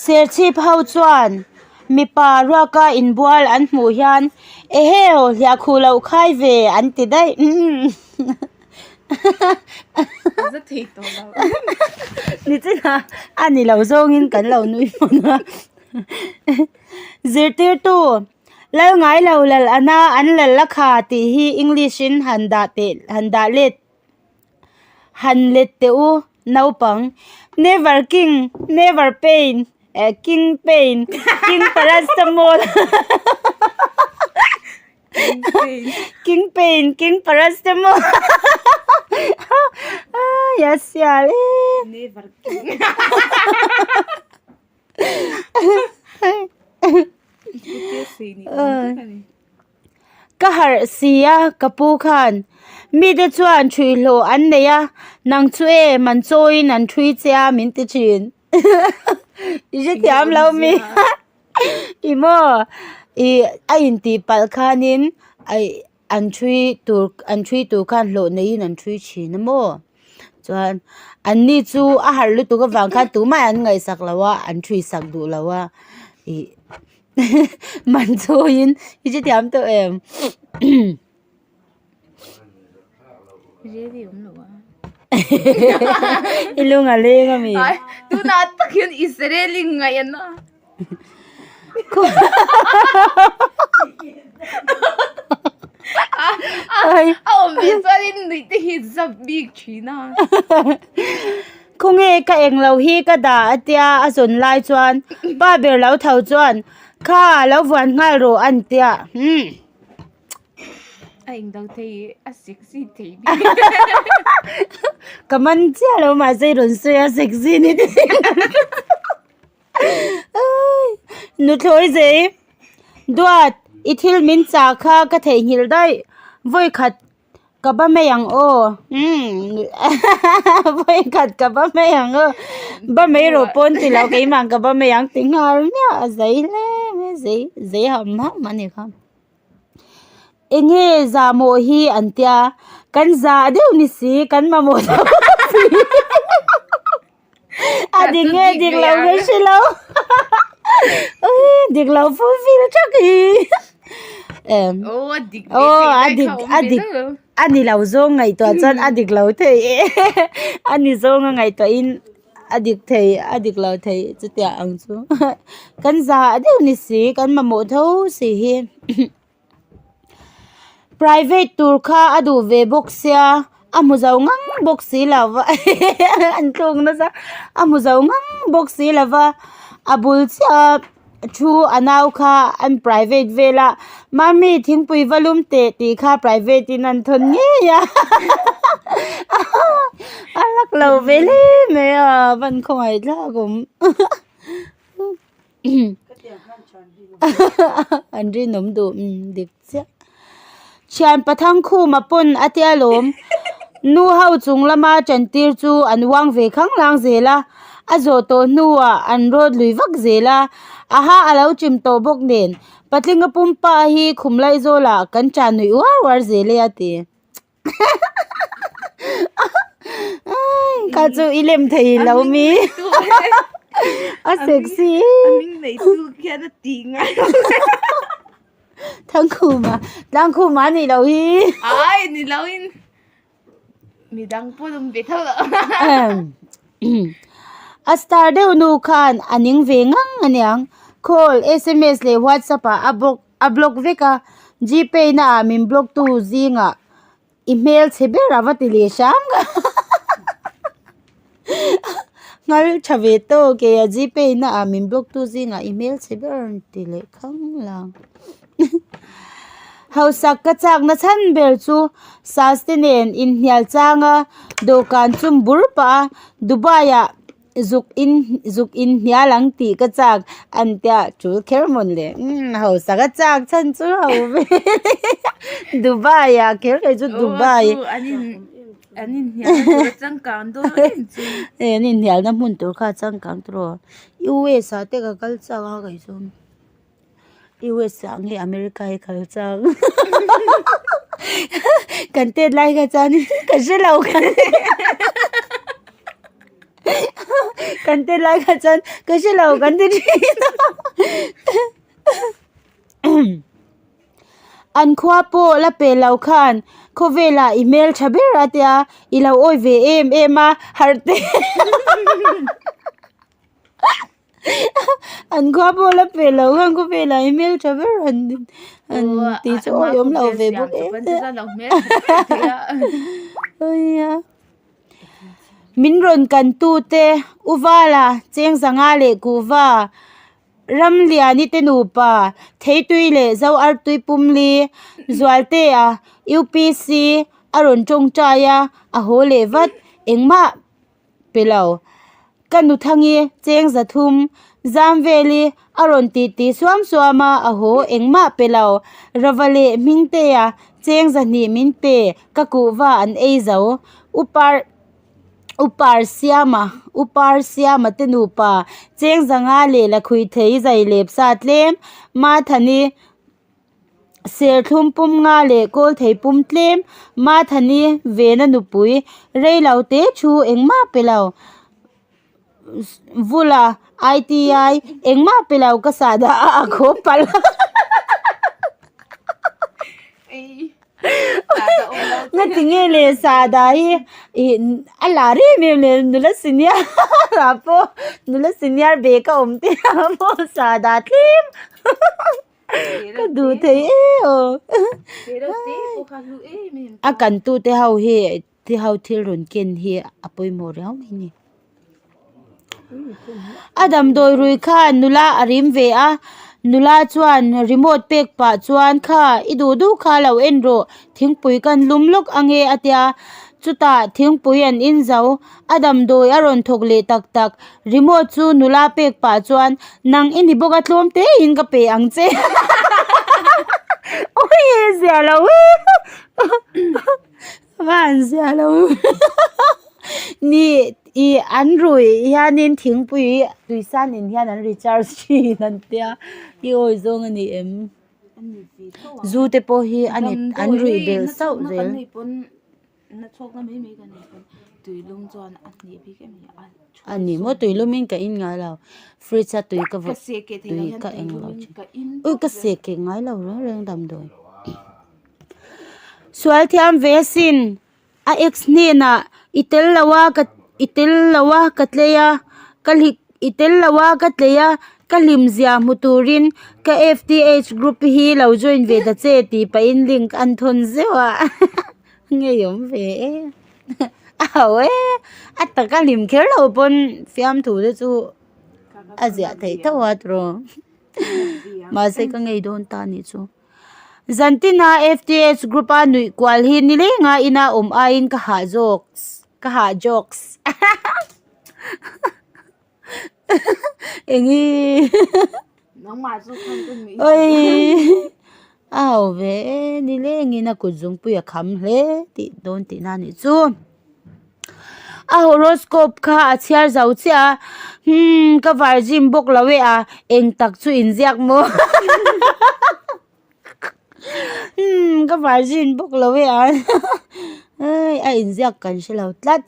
Serchhip ho chuan mipa ruaka inbual an hmuh hian Eheu hliahkhuh loh khai ve an ti daih. Nichinah a ni lo zawngin kan lo nui hmun a. Zirtirtu Lal ngai lo lal ana an lal a kha tih hi English in han dah teh han dah let han let teh u naupang never king never pain eh king pain king paracetamol king pain king paracetamol a sial e. Ka harh si a ka pu khan mite chuan ṭhui hlawh an nei a nang chu e man chawiin an ṭhui che a min ti ṭhin i hrethiam lo mi i maw ih a intih palh khanin aih an ṭhui tur an ṭhui tur khan hlawh neiin an ṭhui ṭhin a maw. Chuan an ni chu a harh lutuk avang khan tumah an ngaihsak lo a an ṭhui sak duh lo a ih man chawiin i hrethiam tawh em? I lung a leng a mi? Tunah tak hian Israel i ngaih an a. A awm ve chuanin nuih te hi zap bik thin a. Khawnge ka englo hi ka dah a tia a zawn lai chuan pa ber lo tho chuan kha lo vuan nghal rawh a ni tia umm. A englo thei a sexy thei bik. Ka man chiah lo mahse i rawn sawi a sexy ni te. Nuthlawi zei duat i thil min chah kha ka theihnghilh daih vawi khat ka ba mai ang aw umm vawi khat ka ba mai ang aw ba mai rawh pawn ti lo keimah ka ba mai ang ti nghal miah a zei hle mai zei zei ham ham a ni kha. Enge zahmawh hi an tia kan zah deuh ni si kan mamawh deuh si a dik nge dik lo ka hre lo dik lo fulfill thak hi aw a dik a dik a ni lo zawng ngaihtuah chuan a dik lo thei e a ni zawnga ngaihtuahin. A dik thei a dik lo thei chutiang ang chu kan zah deuh ni si kan mamawh tho si hi private tur kha a duh ve bawk sia a hmu zo ngang bawk si lo va an tluk nasa a hmu zo ngang bawk si lo va a bul chiah a thu a nau kha an private vel a mummy thingpui va lum teh tih kha private in an thawn ngei a a lak lo ve hle mai a van khawngaih thlak awm an rinawm duh dik chiah thian pathang khuma pawn a tia lawm nu ho chung lama chantir chu an uang ve khang lang zel a a zawh tawh hnuah an rawt lui vak zel a a ha a lo chim tawh bawk nen patlinga pumpa hi khum lai zawlah kan chan nuih uar uar zel e a ti kha chu i lem thei lo mi a sexy Thangkhuma Tlangkhuma a nih loh hi. Ai ni lo in midang pawh awm ve tho lo. A star deuh nu khan a ning ve ngang aniang call sms leh whatsapp ah a block a block vek a gpay na ah min block tu zingah i hmel chhe ber a va ti leh hram ka nghal tha ve tawk e a gpay na ah min block tu zingah i hmel chhe ber a rawn ti leh khang lang hausak ka chak na chhan ber chu sas te nen inhnial chang a dawhkan chum bur pah a Dubai ah Zuk in zuk in hnial ang tih ka chak an tia tul kher mawn le umm hausak a chak chhan chu ho ve Dubai ah kher kei chu Dubai an in hnial na tur a changkang dawn em chu e an in hnial na hmun tur kha a changkang tur aw US ah te ka kal chak a kei chu US ah nge America hi kal chak kan tet lai kha chuan ka hre lo. Kan tet lai kha chuan ka hre lo kan ti thin a. An khua pawh la pe lo khan khawvelah i hmeltha ber a tia i lo awi ve em em a harh te An khua pawh la pe lo khan khawvelah i hmeltha ber an an tih chu awi awm lo ve bawk em em. Min rawn kan tute U Vala Chengzanga leh Kuhva Ramliani te nupa Theitui leh Zo Artui Pumli Zualtea UPC a rawn tawngtai a, a haw leh vat. Engmah pe lo. Ka nuthangi Chengza thum Zamveli a rawn titi suam suam a, a haw engmah pe lo. Rava leh Hmingtea Chengza hnih min pe, ka kuhva an ei zo. Upar. Upar Siama Upar Siama te nupa cheng zanga leh lakhuih thei zai lep sa tlem Mathani serthlum pum nga leh kawl thei pum tlem Mathani vena nupui reilo te thu engmah pe lo Vula ITI engmah pe lo ka sah dah a a khaw palh Nga ti nge le sahdah hi ih a lar em em le nula senior ah pawh nula senior ve ka awm te ah pawh sahdah tlem ka duh thei em aw a kan tute ho hi te ho thil rawn ken hi a pawimawh riau mai a ni. A damdawi rui khan nula a rim ve a, nula chuan remote pek pah chuan kha i duh duh kha lo en rawh thingpui kan lum lawk ange a tia chutah thingpui an in zo a damdawi a rawn thawk leh tak tak remote chu nula pek pah chuan nang i ni bawk a tlawm te in ka pe ang che awii zia lo Van zia lo ni ih an ruih hianin thingpui tuisan in hian an recharge thin an tia i awi zawng a ni em zu te pawh hi a ni an ruih belh sauh zel. A ni maw tuilum in ka in ngai lo fridge a tui ka vawt tui ka englo thin ui ka seh keh ngai lo reng reng damdawi. Sual thiam ve asin a ex hnenah i tel lo a ka i tel lo a ka tlei a ka hlim i tel lo a ka tlei a ka hlim zia hmu turin ka F_T_H group hi lo join ve ta che tih pahin link an thawn zeuh a ngeiawm ve e a ho e a taka hlim kher lo pawn fiamthu te chu a ziah theih tho a tiraw mahse ka ngei dawn ta anih chu. Zantina FTH group a nuih kual hi ni lenga ina awm aiin ka hah jokes ka hah jokes enge oi a ho ve e ni lengin a kut zungpui a kham hle tih dawn tihna a nih chu. A horoscope kha a chhiar zo chiah a hmm ka virgin bawk lo e a eng tak chu inziak maw hmm ka virgin bawk lo e a hei a inziak kan hre lo tlat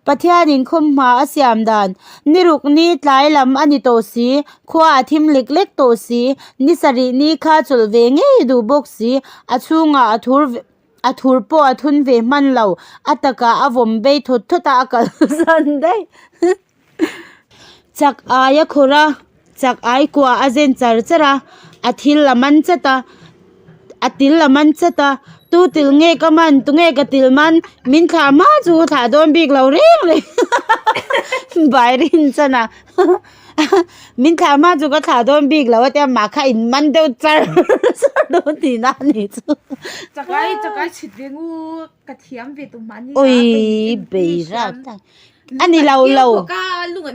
Pathianin khawmhma a siam dan ni ruk ni tlai lam a ni tawh si khua a thim lek lek tawh si ni sarih ni kha chawlh ve ngei duh bawk si a chhungah a thur A thur pawh a thun ve hman lo, a takah a vawm bei thawt thawt a, a kal zan daih. Chak ai a khawrh a, chak ai kua a zen char char a, a thil a man chat a, a til a man chat a, tu til nge ka man, tu nge ka til man, min thlah hma chu thlah dawn bik lo reng reng bai rin chan a. Min thlah hma chu ka thlah dawn bik lo a tia mah kha in man deuh char char dawn tih na a nih chu. Chakai chakai chhit ve ngu ka thiam ve tum mahni a Oi bei rak tak a ni lo lo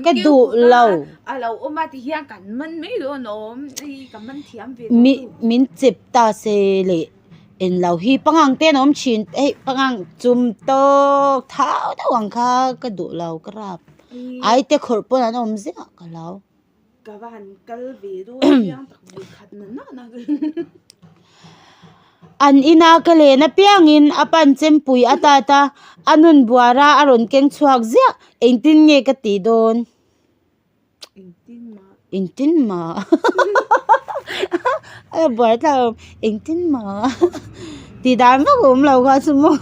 ka duh lo a lo awm a ti hian kan man mai dawn awm ei ka man thiam ve mi min chep ta se leh englo hi pangang te an awm thin hei pangang chum tawk thau deuh ang kha ka duh lo ka rap. Ai te khawrh pawn an awm ziah ka lo. Ka va han kal ve dawn chiang tak vawi khat na na na. An ina ka len apiangin a pan chempui a tat a, A nun buara a rawn keng chhuak ziah engtin nge ka tih dawn? Engtin mah a buai thlak awm engtin mah tih dan vak a awm lo kha chu maw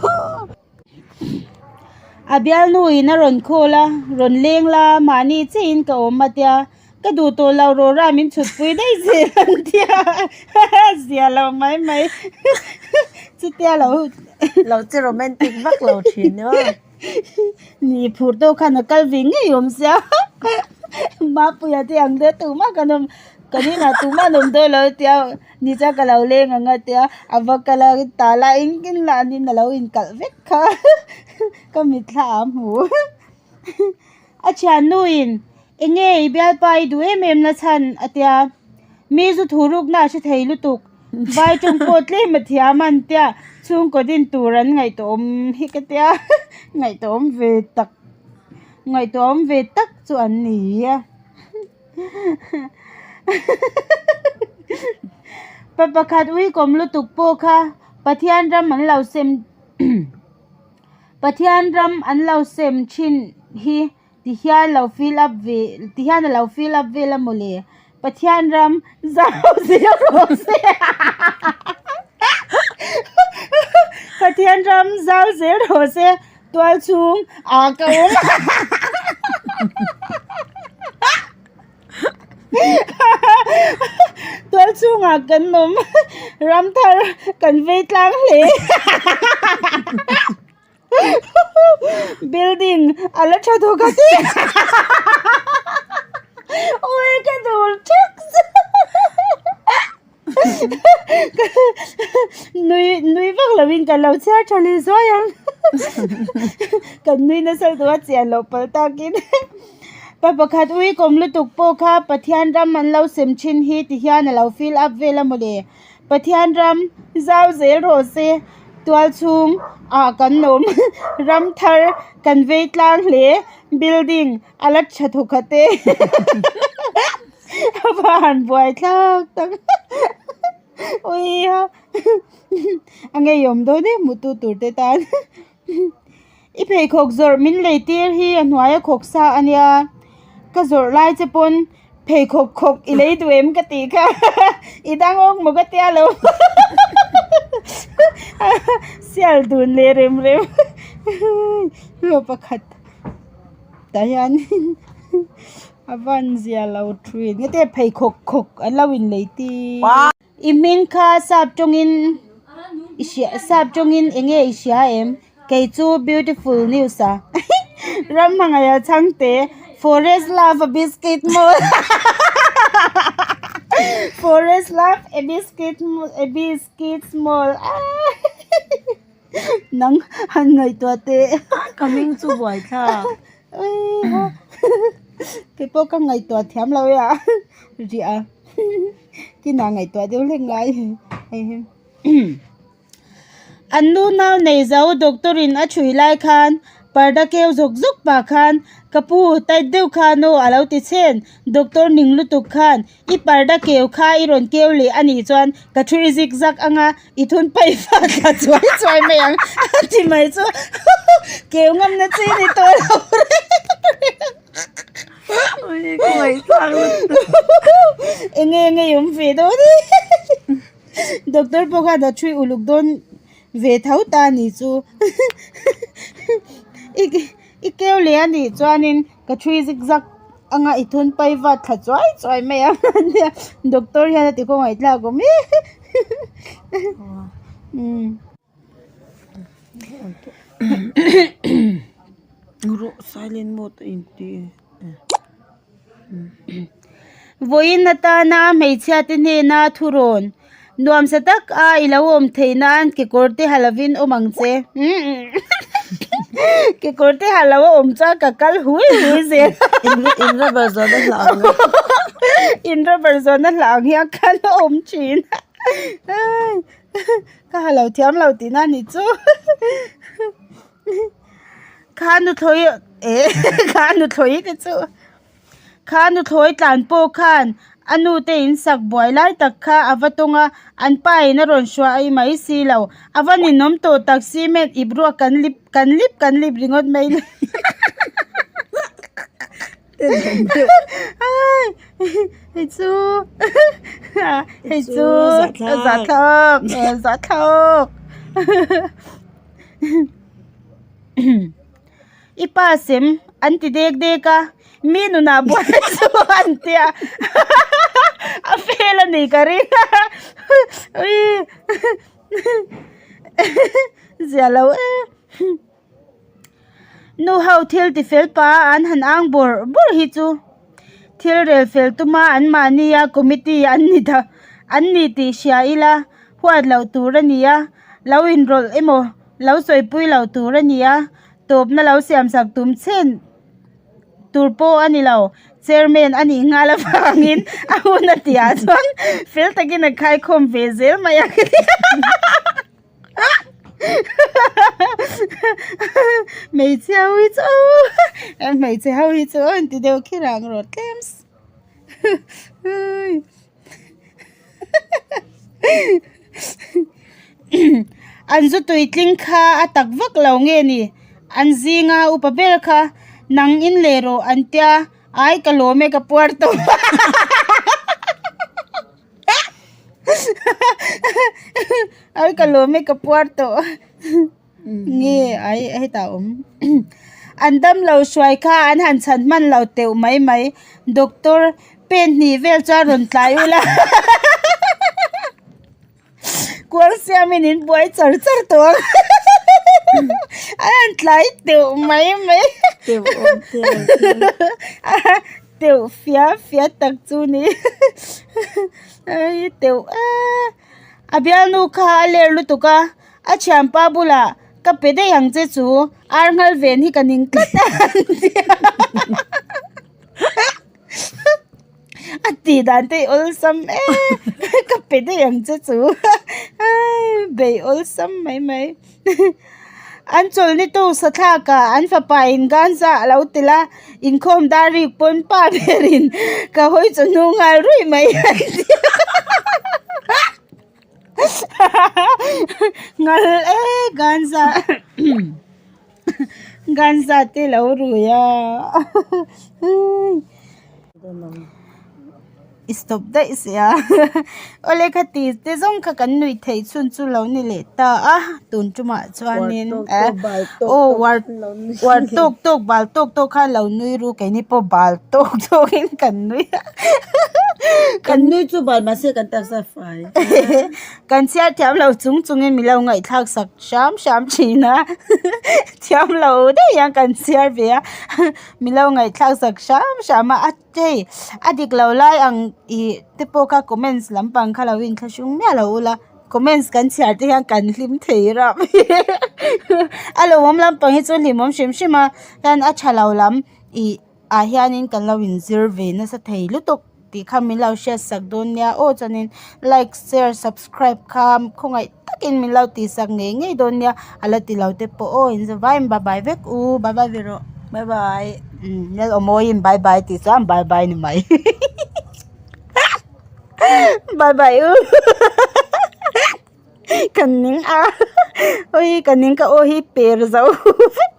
a bialnu in a rawn call a rawn leng la mahni chiah in ka awm a tia ka duh tawh lo rawra min chhut pui daih zel an tia zia lo mai mai chutia lo lo che romantic vak lo thin ni maw. Ni phur tawk khan a kal ve ngei awm sia Mapuia te ang deuh tumah kan awm kan inah tumah an awm dawn lo tia ni chuan ka lo leng ang a tia a va kal a tala engtin lah an in a lo inkalh vek kha ka mitthla ah a hmu a thiannu in enge i bialpa i duh em em na chhan a tia mi zu thu rukna a hre thei lutuk. Vai tawng pawh tlem a thiam an tia chhungkaw din tur an ngaihtuahawm hi ka tia ngaihtuahawm ve tak ngaihtuahawm ve tak chu an ni a pa pakhat uikawm lutuk pawh kha Pathian ram an lo sem Pathian ram an lo sem thin hi. Ti hian lo fill up ve ti hian a lo fill up vel a mawle Pathian ram zau zel rawh se Pathian ram zau zel rawh se tual chhung ah ka awm tual chhungah kan awm ram thar kan vei tlang hle. Building a la tha thawk a ti ui ka dul thak nui nui vak lo in ka lo chhiar tha leh zuai ang kan nui nasa lutuk a chian loh palh takin pa pakhat ui kawm lutuk pawh kha Pathian ram an lo sem thin hi ti hian a lo fill up vel a mawle. Pathian ram zau zel rawh se tual chhung ah kan awm ram thar kan vei tlang hle building a la tha thawk khat e a va han buai thlak tak awia a ngeiawm dawn em hmutu tur te tan i pheikhawk zawrh min lei tir hi a hnuai a khawk sa a nia ka zawrh lai che pawn pheikhawk khawk i lei duh em ka tih kha i dang awk maw ka tia lo sial dun leh rem rem hlawh pakhat tah hian a van zia lo thin heti pheikhawk khawk an lo in lei tir. I hming kha sap tawngin i hria sap tawngin eng nge i hria em kei chu beautiful news a ram hmangaih a chhangte forest love a biscuit mall forest love a biscuit a biscuit mall nang han ngaihtuah teh ka hming chu buai thlak kei pawh ka ngaihtuah thiam lo e a riah a. Tina ngaihtuah deuh hlek ngai hei hi an nu nau nei zo doctor in a chhui lai khan parda keu zawk zawk pah khan ka pu tight deuh khan aw a lo ti chhen doctor ning lutuk khan i parda keu kha i rawn keu leh a nih chuan ka thui zik zak anga i thun paih fat thla chuai chuai mai ang a ti mai chu keu ngam na chi ni tawh lo reng. Enge enge i awm ve dawn e doctor pawh khan a thui uluk dawn ve tho ta a nih chu i i keu leh a nih chuanin ka thui zig zag anga i thun pai vat thla chuai chuai mai ang ania doctor hian a ti khawngaih tlak awm e umm. Vawiin atana hmeichhia te hnena thurawn nuamsa tak a i lo awm theih nan kekawr te ha lovin awm ang che kekawr te ha lo a awm chuan ka kal hui hui zel in rubber zawhna hlah ang hian kal a awm thin. Ka ha lo thiam lo tihna a nih chu kha nuthlawi eh kha nuthlawi te chu kha nuthlawi tlan pawh khan. A nu te in sak buai lai tak kha a va tawng a, an pa in a rawn hruai mai si lo. A va ninawm tawh tak cement ip ruak kan lip kan lip kan lip ringawt mai le. Hei chu hei chu zahthlak zahthlak. I pa sem an ti dek dek a, mi nunah buai chu an tia a fel a ni ka ring a ui zia lo e nu ho thil ti fel pa an han ang bawrh bawrh hi chu thil rel fel tuma an mahni a committee an ni ta an ni tih hria ila huat loh tur a ni a lo inrawlh emaw. Lo sawipui lo tur a ni a, tawpna lo siamsak tum chhen tur pawh a ni lo. Chairman a nih nghal avangin a hun a tihah chuan fel takin a khaikhawm ve zel mai a. Hmeichhe ho hi chu hmeichhe ho hi chu an ti deuh khir ang rawh tlem. An zu tuitling kha a tak vak lo nge ni? An zinga upa ber kha nang in leh rawh an tia, ai ka lawm e ka puar tawh. Ai ka lawm e ka puar tawh. Nge ai hetah awm. An damlo hruai kha an han chhan hman lo teuh mai mai. Doctor pen hnih vel chuan rawn tlai ula. Kual siamin in buai char char tawh ang. An han tlai teuh mai mai. Teuh awm teuh. Teuh fia fia tak chu ni. Ai teuh a. A bialnu kha a ler lutuk a, a thianpa bulah ka pe daih ang che chu, ar nghal ven hi ka ning tlat a an ti a. A tih dan te hi awlsam e, ka pe daih ang che chu, bei awlsam mai mai. An chawlhni tu sathlak ah an fapa in ganza a lo tel a, inkhawm dar rik pawn pa berin ka hawi chu hnu nghal ruih mai a ti a. Ngal e ganza ganza te lo rui a. I stop daih sia awle kha ti te zawng kha kan nuih theih chhun chu lo ni leh ta a tun tumah chuanin eh aw uar uar tawk tawk bal tawk tawk kha lo nui ru keini pawh bal tawk tawk in kan nui a kan nui chu bal mahse kan taksa fai kan chhiar thiam lo chung chungin milo ngaihthlak sak hram hram thin a thiam lo daih hian kan chhiar ve a milo ngaihthlak sak hram hram a. Hei a dik lo lai ang ih te pawh kha comments lampang kha lo inthlahrung miah lo ula comments kan chhiar te hian kan hlim thei rap a lawmawm lampang hi chu hlimawm hrim hrim a hian a tha lo lam ih ah hianin kan lo inzir ve nasa thei lutuk tih kha min lo hriat sak dawn nia aw chuanin like share subscribe kha khawngaih takin min lo tih sak ngei ngei dawn nia a la ti lo te pawh aw in zavaiin bye bye vek u bye bye ve rawh bye bye umm lal awmawiin bye bye tih chuan bye bye ni mai bye bye u kan ning a ui ka ning ka aw hi per zo vek.